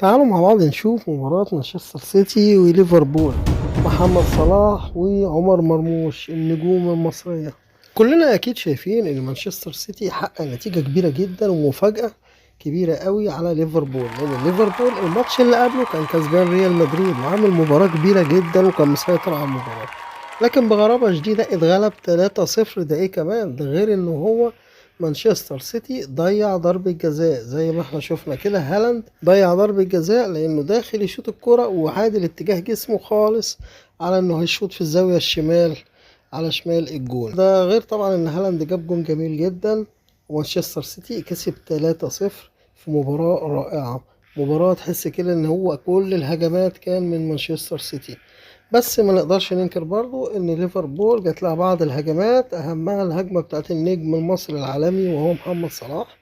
تعالوا مع بعض نشوف مباراة مانشستر سيتي وليفربول، محمد صلاح وعمر مرموش النجوم المصرية. كلنا اكيد شايفين ان مانشستر سيتي حقق نتيجة كبيرة جدا ومفاجأة كبيرة قوي على ليفربول، لان ليفربول الماتش اللي قبله كان كسبان ريال مدريد وعامل مباراة كبيرة جدا وكان مسيطر على المباراة، لكن بغرابة شديدة اتغلب 3-0. ده ايه كمان؟ ده غير ان هو مانشستر سيتي ضيع ضربة جزاء زي ما احنا شفنا كده، هالاند ضيع ضربة جزاء لانه داخل يشوط الكرة وعادل اتجاه جسمه خالص على انه هيشوط في الزاوية الشمال على شمال الجون. ده غير طبعا ان هالاند جاب جون جميل جدا، ومانشستر سيتي كسب 3-0 في مباراة رائعة، مباراة تحس كده ان هو كل الهجمات كان من مانشستر سيتي. بس ما نقدرش ننكر برضو ان ليفربول جات لها بعض الهجمات، اهمها الهجمة بتاعت النجم المصري العالمي وهو محمد صلاح،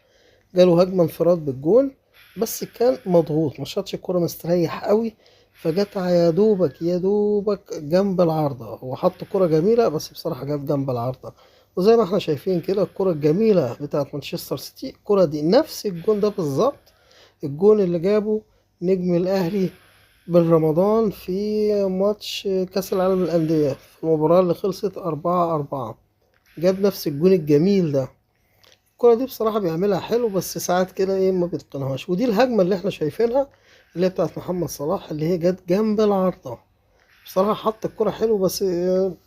جاله هجمة انفراد بالجون بس كان مضغوط، ما شاطش الكرة مستريح قوي، فجت يا دوبك يا دوبك جنب العارضة. هو حط كرة جميلة بس بصراحة جت جنب العارضة. وزي ما احنا شايفين كده الكرة الجميلة بتاعت مانشستر سيتي، الكرة دي نفس الجون ده بالظبط، الجون اللي جابه نجم الأهلي بن رمضان في ماتش كأس العالم للأندية في المباراة اللي خلصت 4-4، جاب نفس الجون الجميل ده. الكرة دي بصراحة بيعملها حلو بس ساعات كده ايه ما بيتقنهاش. ودي الهجمة اللي احنا شايفينها اللي هي بتاعت محمد صلاح اللي هي جت جنب العارضة، بصراحة حط الكرة حلو بس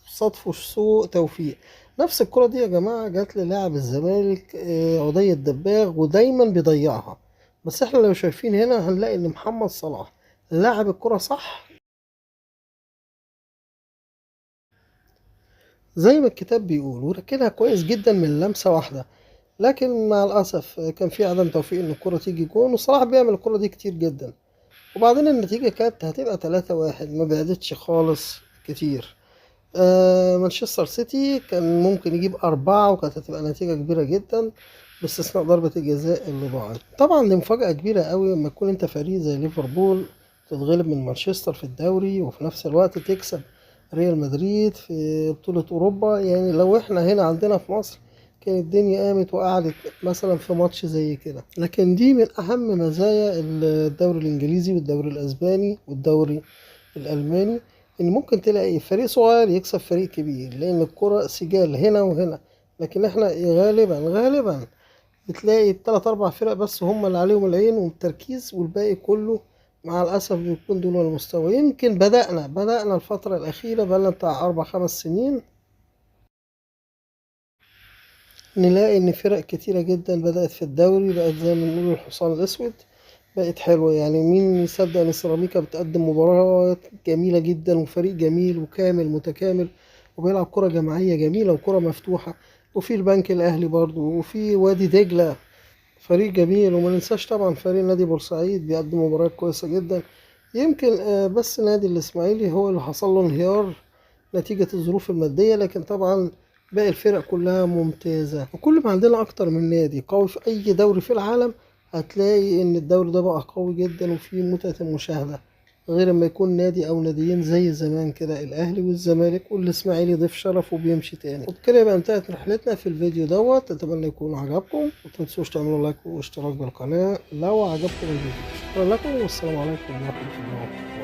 صدفه سوء توفيق. نفس الكرة دي يا جماعة جت للاعب الزمالك عدي الدباغ ودايما بيضيعها، بس احنا لو شايفين هنا هنلاقي ان محمد صلاح لعب الكرة صح زي ما الكتاب بيقول وركنها كويس جدا من لمسة واحدة، لكن مع الأسف كان في عدم توفيق إن الكرة تيجي جون، وصلاح بيعمل الكرة دي كتير جدا. وبعدين النتيجة كانت هتبقى 3-1، ما بعدتش خالص كتير. مانشستر سيتي كان ممكن يجيب 4 وكانت هتبقى نتيجة كبيرة جدا باستثناء ضربة الجزاء اللي ضاعت. طبعا دي مفاجأة كبيرة قوي لما تكون انت فريق زي ليفربول تتغلب من مانشستر في الدوري وفي نفس الوقت تكسب ريال مدريد في بطولة أوروبا. لو احنا هنا عندنا في مصر كانت الدنيا قامت وقعدت مثلا في ماتش زي كده، لكن دي من أهم مزايا الدوري الإنجليزي والدوري الأسباني والدوري الألماني، إن ممكن تلاقي فريق صغير يكسب فريق كبير لأن الكرة سجال هنا وهنا. لكن احنا غالبا بتلاقي 3-4 فرق بس هم اللي عليهم العين والتركيز، والباقي كله مع الأسف بيكون دون المستوى. يمكن بدأنا الفترة الأخيرة بقالنا بتاع 4-5 سنين نلاقي إن فرق كتيرة جدا بدأت في الدوري، بقت زي ما بنقول الحصان الأسود، بقت حلوة. مين يصدق إن سيراميكا بتقدم مباريات جميلة جدا وفريق جميل وكامل متكامل وبيلعب كرة جماعية جميلة وكرة مفتوحة، وفي البنك الأهلي برضو، وفي وادي دجلة فريق جميل، وما ننساش طبعا فريق نادي بورسعيد بيقدم مباريات كويسة جدا. يمكن بس نادي الإسماعيلي هو اللي حصل له انهيار نتيجة الظروف المادية، لكن طبعا باقي الفرق كلها ممتازة. وكل ما عندنا أكتر من نادي قوي في أي دوري في العالم هتلاقي إن الدوري ده بقى قوي جدا وفيه متعة المشاهدة، غير ما يكون نادي أو ناديين زي زمان كده، الأهلي والزمالك والإسماعيلي ضيف شرف وبيمشي تاني. وبكده يبقى انتهت رحلتنا في الفيديو دوت، أتمنى يكون عجبكم، ومتنسوش تعملوا لايك واشتراك بالقناة لو عجبكم الفيديو. شكرا لكم والسلام عليكم ورحمة الله وبركاته.